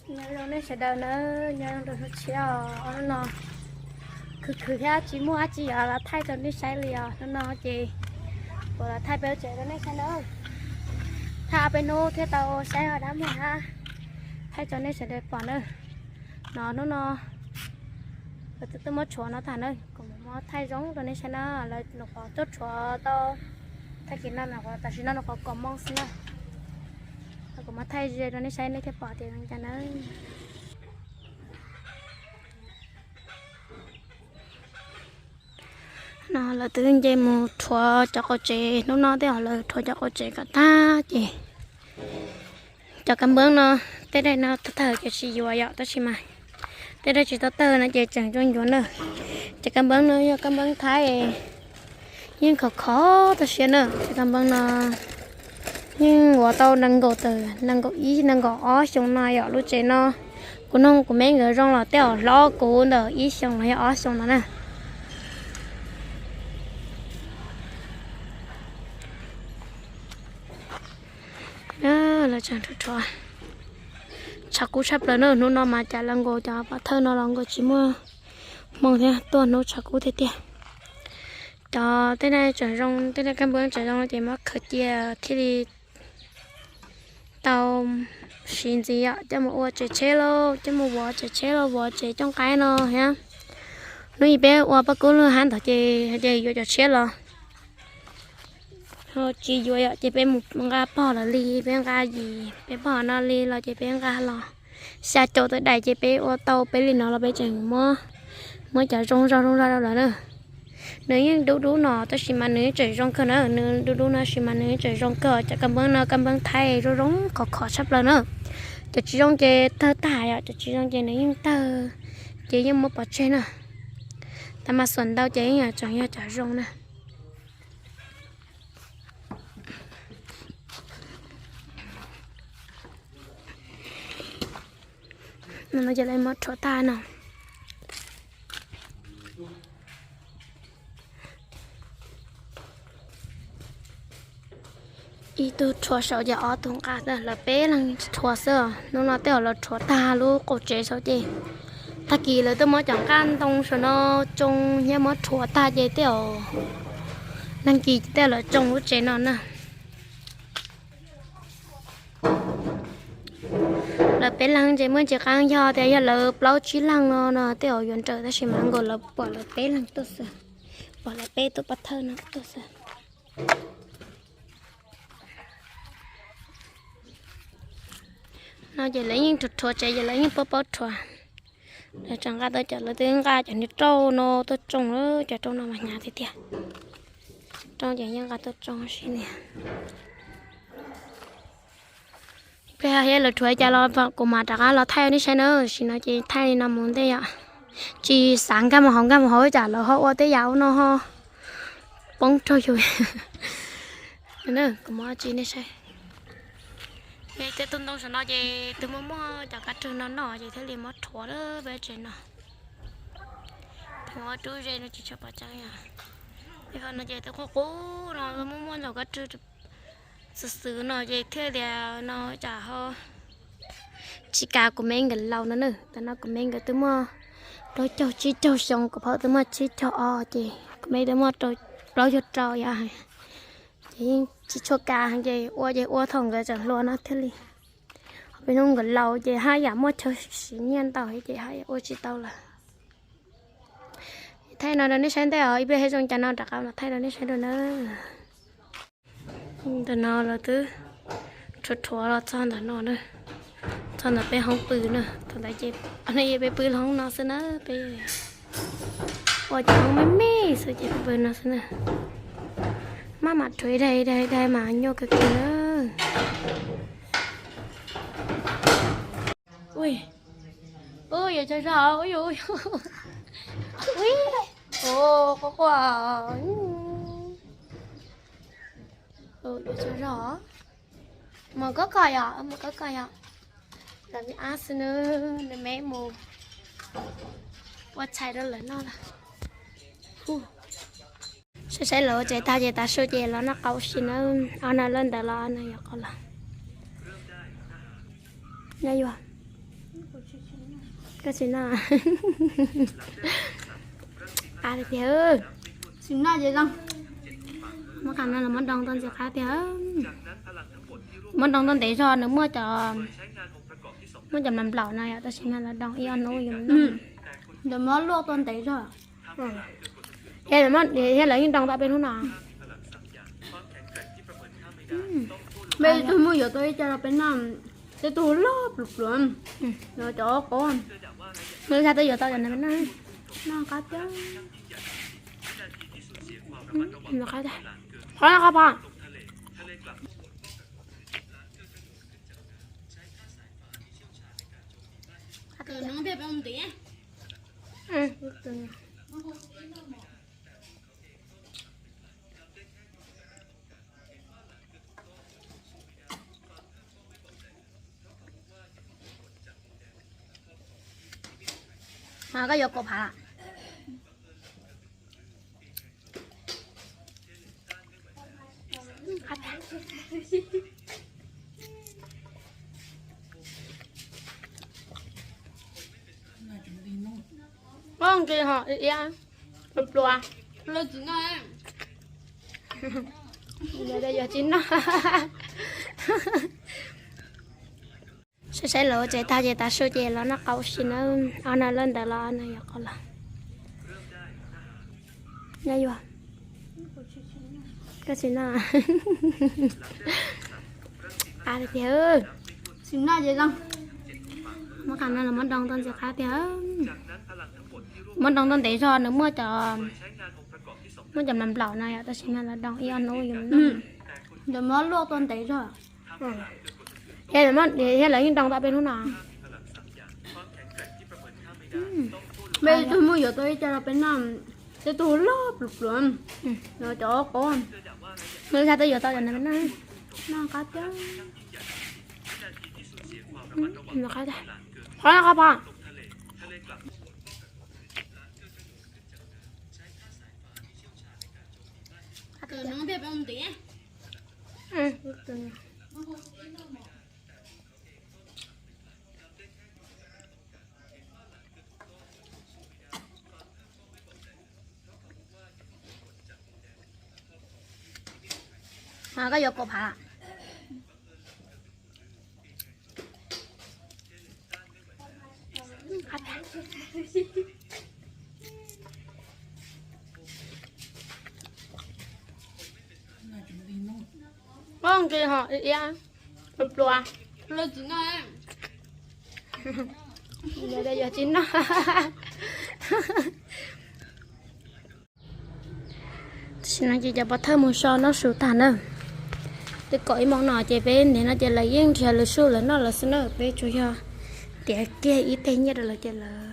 Nyob zoo nej sawv daws nawb, nyob zoo rau hnub tshiab os. Hnub no khwv khwv thiab tsis muaj dab tsi yuav los thaij rau nej saib li os. Hnub no ces kuv los thaij peb lub tsev rau nej saib nawb. Thaij ob peb hnub thiaj tau saib os dab muag hab, thaij rau nej sawv daws pom nawb. No hnub no lawv twb tuaj muab tshuav no tag nawb, kuv mam muab thaij zoo rau nej saib na. Lawv nyuam qhuav tuaj tshuav tau tag kis no, tam sim no nyuam qhuav kaum moo xwb na. Kuv muab thaij ze rau nej saib nej thiaj pom tias zoo cas nawb. No lawv twb nce mus rhuav cov qaum tsev, hnub no tej zaum lawv rhuav cov qaum tsev kom tag ces cov kab npab no, tej daim no tawg tawg ces tsis yuav yom, tab sis mas tej daim tsis tau tawg no ces tseem zoo yuav na. Cov kab npab no yog kab npab Thaib, yeej khov khov tau siab na. Cov kab npab no yeej ua tau nees nkaum tawm, nees nkaum ib nees nkaum ob xyoo no yom. Lub tsev no kuv noog kuv me nkawd zoo los tej zaum hlob kuv ntawm ib xyoos los yog ob xyoos no na. Lawv tseem rhuav, tshav kub tshaj plaws na. Hnub no mas cas los nkaus cov pov thawj no los nkaus tsis muaj hmoo thiab, tuaj hnub tshav kub tiag tiag. Cov tej daim tseem zoo, tej daim kab npab tseem zoo ces muab khaws cia thiaj li tau siv ntxiv yom, coj mus ua tsev tsheb lauj, coj mus vuav tsev tsheb lauj, vuav tsev cooj qaib no thiab. Hnub ib peb ua pob kub lug hab ntawd ces, ces yuav cov tshiab los tsis yuav yom, ces peb mus nqa pog lawm li, peb nqa yim peb pog no li los ces peb nqa los xya caum tawm daim ces peb ua tau peb li no los peb tseem muab, muab cov zoo zog zoo zog rau lawm na. Nws yeej dub dub no tab sis mas nws tseem zoo kawg na, nws dub dub no tab sis mas nws tseem zoo kawg. Cov kab npab no kab npab Thaib zoo zoo khov khov tshaj plaws na. Cov tsis zoo ces tawg tag yom, cov tsis zoo ces nws yeej tawg, ces yeej muab pov tseg na. Tab mas xuam ntau ces yeej tseem yog cov zoo na. No ces lawv muab rhuav tag no. Ib tug rhuav saud ces ob tug nqa, lawv peb leeg rhuav xwb. Hnub no tej zaum lawv rhuav tag lub qaum tsev saud ces tag kis lawv twb muab cov nqaj ntoo saum no tsoo thiab muab rhuav tag ces tej zaum nag kis tej zaum lawv tsoo lub tsev no na. Lawv peb leeg ces muaj ntsis qab, yog tias yog lawv plaub tsib leeg no no tej zaum yuav nrawm tab sis mas nkaus lawv pom lawv peb leeg tuaj xwb, pom lawv peb tug pov thawj no tuaj xwb. No ces lawv yeej rhuav rhuav tsev ces lawv yeej paub paub rhuav. Lawv tseem nqa tau cov, lawv twb nqa cov niag rauj no tuaj tsoo, cov rauj no mas hnyav tiag tiag. Rauj ces yeej nqa tuaj tsoo sib niag. Pliag thiab lawv rhuav cas los kuv mam rov qab los thaij nej saib na, tam sim no ces thaij li no mus ntej yom. Tsis xav nkag mus hauv, nkag mus hauv tsam lawv ho ua tej yam ub no ho poob raug yus. Kuv muab tsis nej saib. Tej tug ntoo saum no ces twb muaj muaj cov kab rwg no noj ces thiaj li muab rhuav peb tsev no. Pheej ua rub ze no tsis tshua pom tseeb yom. Tej no ces twb qub qub no muaj muaj ntau kab rwg xwm xwm no ces thiaj li no tsam ho tsis kam kuv me nkawd laus no na. Tam no kuv me nkawd twb muaj plaub caug tsib caug xyoo, kuv phauj twb muaj tsib caug ob ces kuv me twb muaj plaub caug rau yom. Ces yeej tsis tshua kam ces ua ces ua thaum nkawd tseem hluas no thiaj li. Peb hnub nkawd laus ces haj yam muaj chaw siv nyiaj ntau ces haj yam ua tsis tau lawm. Thaij no rau nej saib ntej os, ib pliag haj zoo cas no rov qab los thaij rau nej saib dua na. Ntawm no lawv twb rhuav rhuav los txog ntawm no na, txog ntawm peb hoob pw na. Thaum ntawd ces peb pw hoob no xwb na, peb ua cov hoob me me xwb ces peb pw no xwb na. Maj mam rhuav ib daig ib daig ib daig mas nyuaj kawg kiag na. Ui, ui, yuav tsaug zog, ui, ui, ui, ui, quaj quaj, yuav tsaug zog. Mus koj koj yom, mus koj koj yom. Lawv me ab xwb nws, nws me mus ua tshais rau lawv noj lawm. Saib saib lawv ua tsev tag ces tav su ces los noj qau si na. Ob no lawm ntawd los no yuav qau los. Nyob yuav Koj tsis noj? Qab tiag tiag. Tsis noj ces zoo. Muab qab no los muab doo tau ntxiv qab tiag. Muab doo tau ntev zog, nws muaj cov, muaj cov nplaum nplaum no yom, tab sis mas los doo ib ob hnub yus noj. Lawv muab luaj tau ntev zog. Thiab lawv yeej doo tau peb hnub no. Peb tug muaj yuav tau ib co rau peb noj, tej tug loj pluav pluav, cov qaub. Muaj ib co twb yuav tau cov no peb noj. Noj qab tiag. Qhov no qhov pom. Koj yuav kaum phav. Nqis ho iab, pluav. Yog tsis noj. Saib saib lawv ua tsev tag ces tav su ces los noj qab ua si na. Ob no lawm ntawd los no yog qhov los. Nyob yuav. Koj tsis noj? Qab tiag tiag. Tsis noj ces zoo. Muab qab no los muab doo tau ntxiv qab tiag. Muab doo tau ntev zog, nws muaj cov, muaj cov nplaum nplaum no yom, tab sis mas los doo ib ob hnub yus noj. Lawv muab luaj tau ntev zog. Thiab lawv yeej doo tau peb hnub no. Peb tug muaj yuav tau ib co rau peb noj, tej tug loj pluav pluav, cov qaub. Muaj ib co twb yuav tau cov no peb noj. Noj qab tiag. Qhov no qhov pom. Koj yuav kaum phav. Nqis ho iab, pluav. Yog tsis noj. Tam sim no ces cov pov thawj mus so noj su tag na. Twb kaum ib moos no ces peb niam no ces lawv yeej nrhiav lawv su lawv noj lawm xwb na, peb tsuas yog tiav kiag ib teg nyiaj rau lawv ces lawv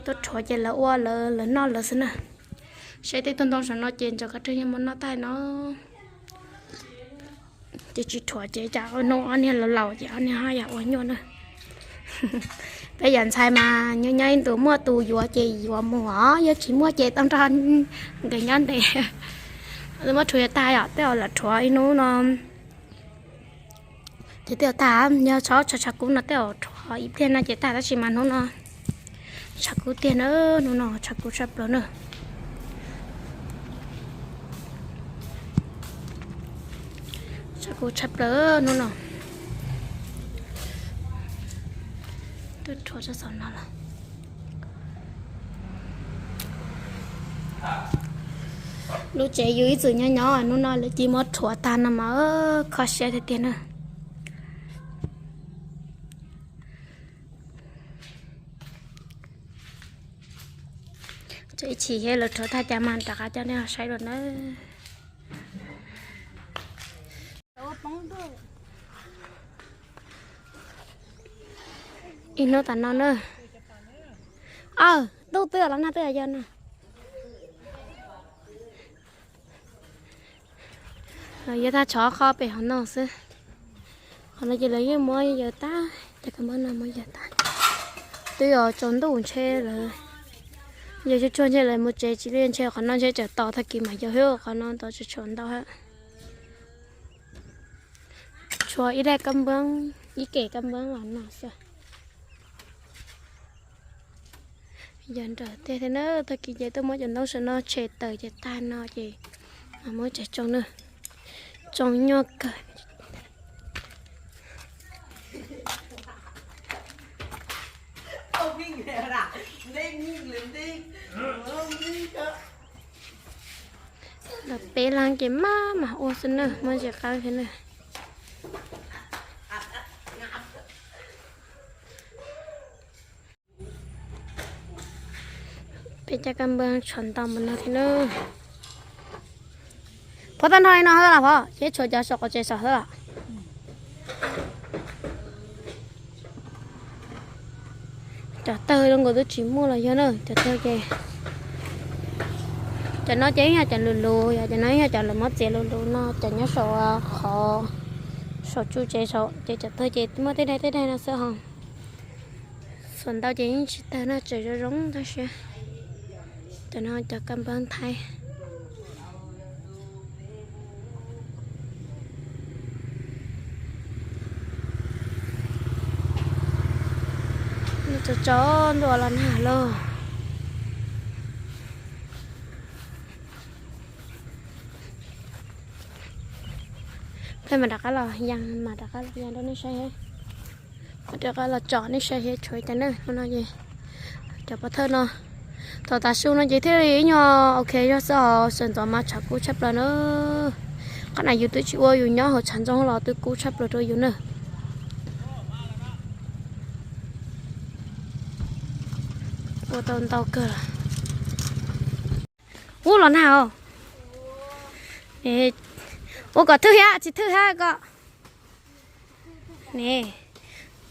tuaj rhuav ces lawv ua lawv noj lawm xwb na. Saib tej tug ntoo saum no ces ntawm ko rag yeej muab noj tag no. Ces tsis rhuav ces cas hnub ob niag laus laus ces ob niag haj yam ua nyuaj na. Peb yam ntxhais mas nyob nyob ib ntus muaj tus yuav ces yuav mus os, yog tsis muaj ces tau nrog nkawd nyob ntev. Muab rhuav yuav tag yom, tej zaum lam rhuav ib hnub no. Ces tej zaum tag, yog tshav tshav kub no tej zaum rhuav ib pliag no ces tag, tab sis mas hnub no tshav kub tiag na, hnub no tshav kub tshaj plaws na. Tshav kub tshaj plaws hnub no. Twb rhuav txog saum no los. Lub tsev yus ib txwm nyob nyob hnub no lawv cia muab rhuav tag no mas kho siab tiag tiag na. Tseem ib chim thiab lawv rhuav tag cas mas rov qab coj nej saib dua nawb. Ib hnub tas no na. Aw, ntuj twb los nag twb yog no. Yog tag tshov qhov pem hauv no xwb. Qhov no ces lawv yeej muab yawg tag, cov kab npab no muab yawg tag. Twb yog tsaus ntuj ntshe lawv, yog tsuag tsuag ntshe lawv mus tsev tsis li ntshe qhov no ntshe tseem tos tag kis mas yog hwb qhov no tos tsis tshuav ntau hab. Tshuav ib daim kab npab, ib kem kab npab los no xwb. Yog nrawm tiag thiab na, tag kis ces tuaj muab cov ntoo saum no tshem tawm ces tag no ces muab tshem tsoo na, tsoo nyuaj kawg. Lawv peb leeg ces maj mam ua xwb na, muaj ntsis qab thiab na. Peb cov kab npab tshuav ntau npaum no thiab na. Pov tag nrho li no xwb los pov, ces tshuav cov saum qaum tsev saum xwb los. Cov tawg zoo nkaus twb tsis muaj los yog na, cov tawg ces, cov no ces ib yam cov luv luv, yog cov no ib yam cov lawv muab txiav luv luv no, cov nyob saum qhov, saum tsu tsev saum ces cov tawg ces muaj tej daim tej daim no xwb ho. Xuas ntau ces yeej tsis tawg no, tseem zoo zoo tab sis cov no cov kab npab Thaib. Tso tso ntua los nag lauj. Peb mam rov qab los yas, mam rov qab los yas rau nej saib, mam rov qab los tsom nej saib thiab tshuav cov na no ces cov pov thawj no. Thaum tav su no ces thiaj li ib nyuag ok zog xwb os, sawv ntxov mas tshav kub tshaj plaws na. Qhov na yus twb tsis ua yus nyob hauv tshav ntxoo los twb kub tshaj plaws rau yus na. Ua tau ntau kawg. Ub los nag os. Ua kom thwj thiab tsis thwj thiab ko.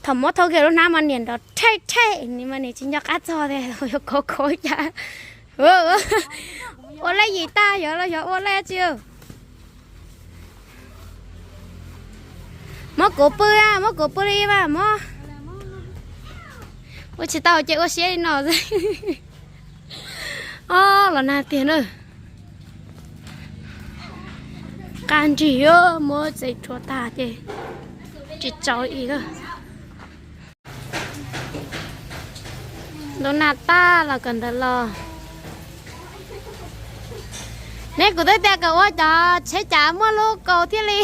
Thaum muab thau kiag lub hnab mas niam nrov rhaij rhaij, nws mas nws tsis nco qab txog tias yuav khov khov cas. Ua laj yim tag yog los yog ua laj tsi. Muab kuv pw, muab kuv pw li mas muab. Ua tsis tau ces ua siab li no xwb. Ob los nag tiag na. Qab nrig muab txiav rhuav tag ces tsis tsau ib lawm. Ntuj nag tag los kawm ntawv los. Neb kuv twb tias kom ua cov tsheb cav muaj lub kaus thiaj li.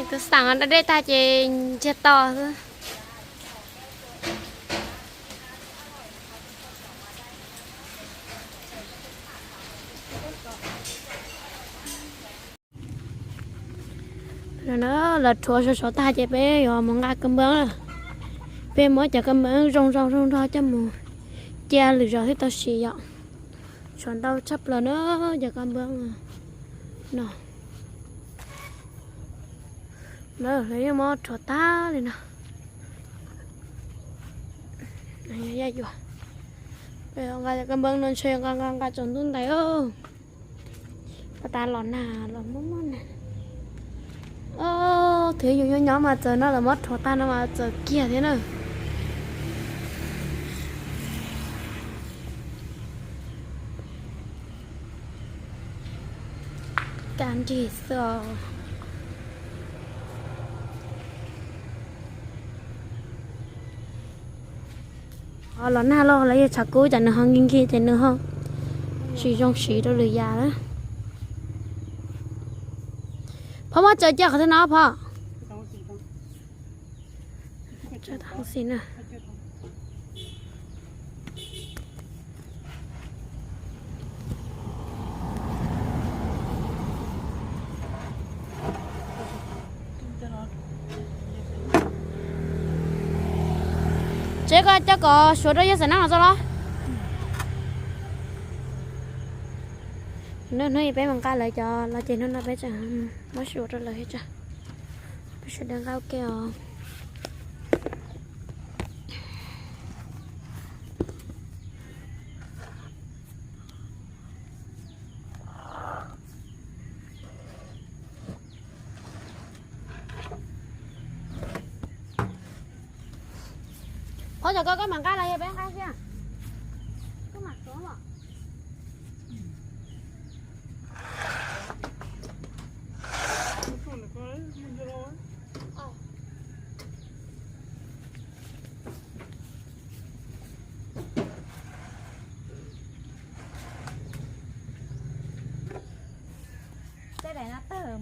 Kuv xam da dej tag ces ntsiag to xwb. Lawv rhuav sov sov tag ces peb yuav mus nqa kab npab. Peb muab cov kab npab zoo zoo zoo nrog coj mus cia lwm zaus thiaj tau siv yom. Tshuav ntau tshaj plaws na, cov kab npab no. Lawv yeej muab rhuav tag li no. Yaj yuam. Nqa cov kab npab no ntshe nqa nqa nqa tsaus ntuj ntais. Pas tas los nag los muaj muaj nag. Thaum yus nyob nyob mas txawm no lawv muab rhuav tag no mas txawm kiag thiab na. Kab nrig xwb os. Los nag los lawv yog tshav kub ces nws ho nkig nkig ces nws ho tsis zoo siv rau lwm yam lawm. Phauj, muab tsaws cia qhov twg no phauj? Tsaws tag xwb na. Tsev ko coj kom suav rau yawg Xam Nab los txog los? Hnub no peb mus nqa lawv cov los ces hnub no peb tseem muab suav rau lawv thiab tso. Peb sawv daws nqa ua ke os. Qhov cov ko koj mam nqa los yog peb nqa xwb? Koj mam suav los.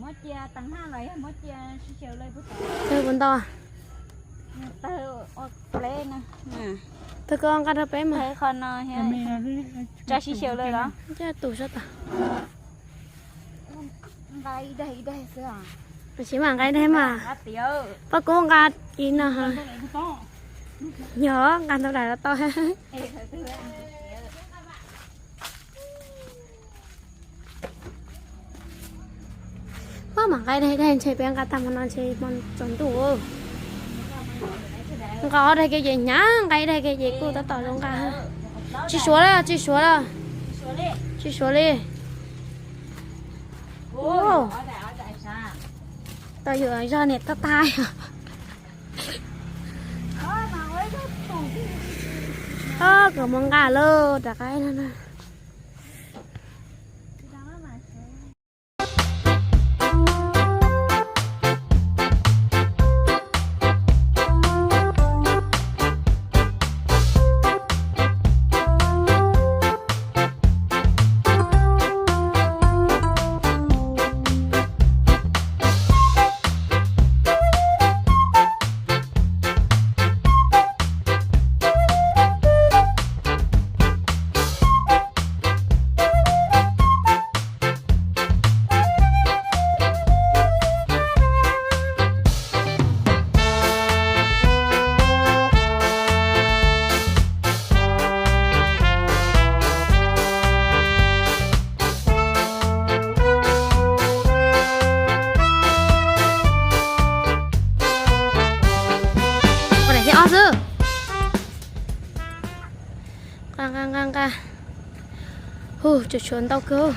Tawg puas ntau? Tawg koj nqa rau peb mas. Tsa sib xyaw lawm los? Coj tus sab tod. Tab sis mas nqa ib daim mas. Pab Kub nqa ib no. Yog nqa ntau daim los tau. Pab mam nqa ib daim, daim ntshe peb nqa tag hmo no ntshe hmo tsaus ntuj. Nqa ob daim kiag ces hnyav, nqa ib daim kiag ces kuj tab tom zoo nqa. Tsis suav lawm, tsis suav lawm. Tsis suav li. Tau yuav zog niam tab tag. Kuv mus nqa lauj, rov qab no na. Qhov daim thib ob xwb. Nqa nqa nqa nqa. Hu, tsuas tshuav ntau kawg.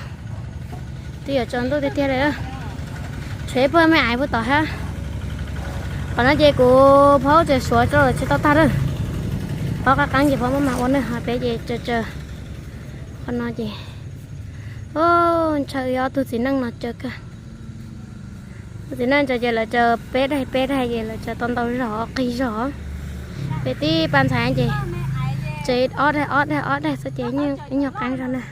Twb yuav tsaus ntuj tiag tiag li. Tshuav ib pawg me ais puag tom thiab. Qhov no ces kuv phob tseem suav rau lawm tsis tau tag lawm. Phob qab qeeb ces phob maj mam ua na, ho peb ces tsaws tsaws. Qhov no ces ntshaw ob tug txiv neej no tsaws kawg. Tus txiv neej tsaws ces lawv tsaws peb daig peb daig ces lawv tsaws tau ntau zog qis zog. Peb tib pab ntxhais ces tsaws ob daig ob daig ob daig xwb ces ib nyuag qeeb zog na.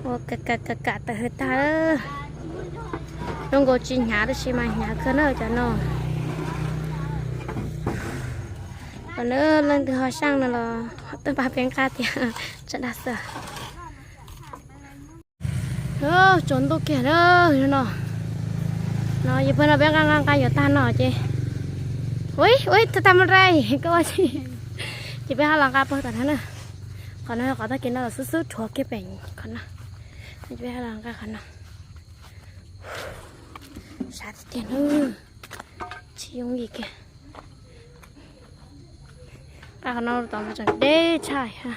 Ua kam kam kam tawm hws tag. Zoo nkaus tsis hnyav tab sis mas hnyav kawg na cov no. Qhov no leej twg ho xyeej no los ho tuaj pab peb nqa tiag, tsam dag xwm. Tsaus ntuj kiag na no. No yog pawg no peb nqa nqa nqa yuav tag no ces, ui ui, tag tag mus rai koj ua si. Ces peb ho los nqa pawg tom no na. Qhov no qhov tag kis no los xub xub rhuav kiag pem qhov no. Peb ho los nqa qhov no. Sab tiag tiag na. Tsis yooj yim kiag. Nqa qhov no tod tseem deb tshaj ha.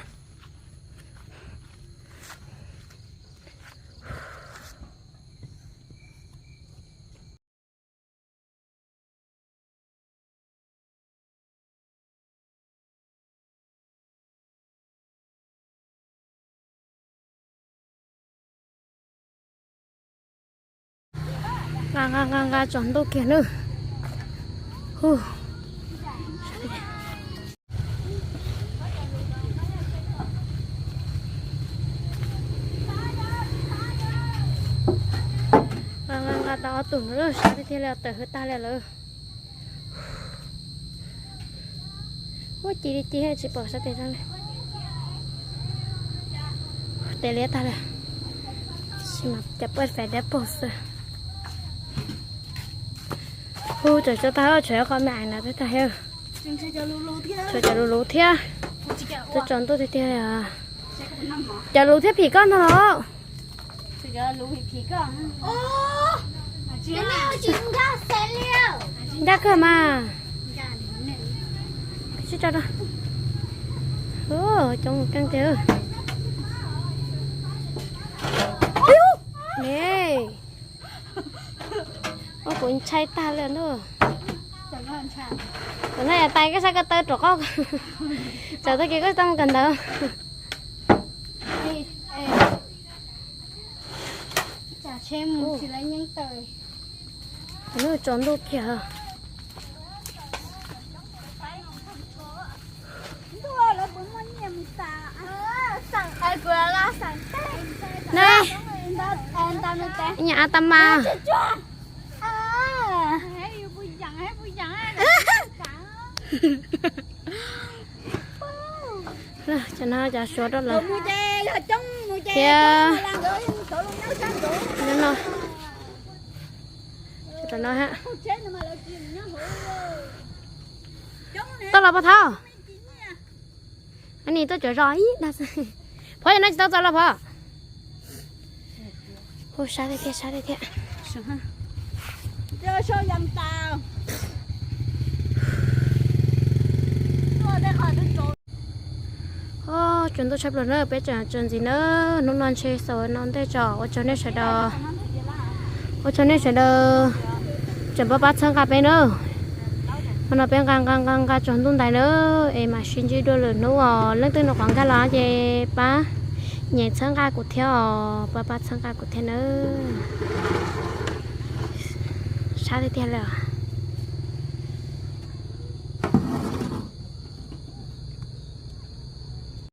Nqa nqa nqa nqa tsaus ntuj kiag nawb. Hu. Nqa nqa nqa tau ob tug no lawm, sab tiag tiag li, tawm hws tag li lawm. Ua ci li ci tsis pom sab tes zoo li. Tes liab tag li. Tab sis mas cov paj fais dab paug xwb. Hu, tseem tshuav tag, tshuav qhov me ais no thiab tag. Tshuav cov luv luv thiab. Tsaus ntuj tiag tiag li. Cov luv thiab phim koj ntag los? Nkag kawg mas. Sib tso rau. Coob keej tiag. Ne. Ua kuv ntshai tag li ntuj. Kuv no yog tais koj saib ko taw rau qab. Txawm tag kis koj tau mus kawm ntawv. Lub tsaus ntuj kiag. Ne. Nyam a ta mas. Cov no cov suav rau lawm thiab. No, no ha. Tau los pov thov. Ni tuaj cov zos ib dag xwb. Phov, yog no tsis tau txog los pov. Hu sab tiag thiab, sab tiag thiab. Tsaus ntuj tshaj plaws na, peb tseem tsaws ntxiv na. Hnub no ntshe xaus no ntej tso, ua tsaug nej sawv daws. Ua tsaug nej sawv daws tseem pab pab txhawb nqa peb na. Hmo no peb nqa nqa nqa nqa tsaus ntuj ntais na, es mam sib ntsib dua lwm hnub os. Leej twg nov qhov nkag los ces pab nyem txhawb nqa kuv thiab os, pab pab txhawb nqa kuv thiab na. Sab tiag tiag lawm.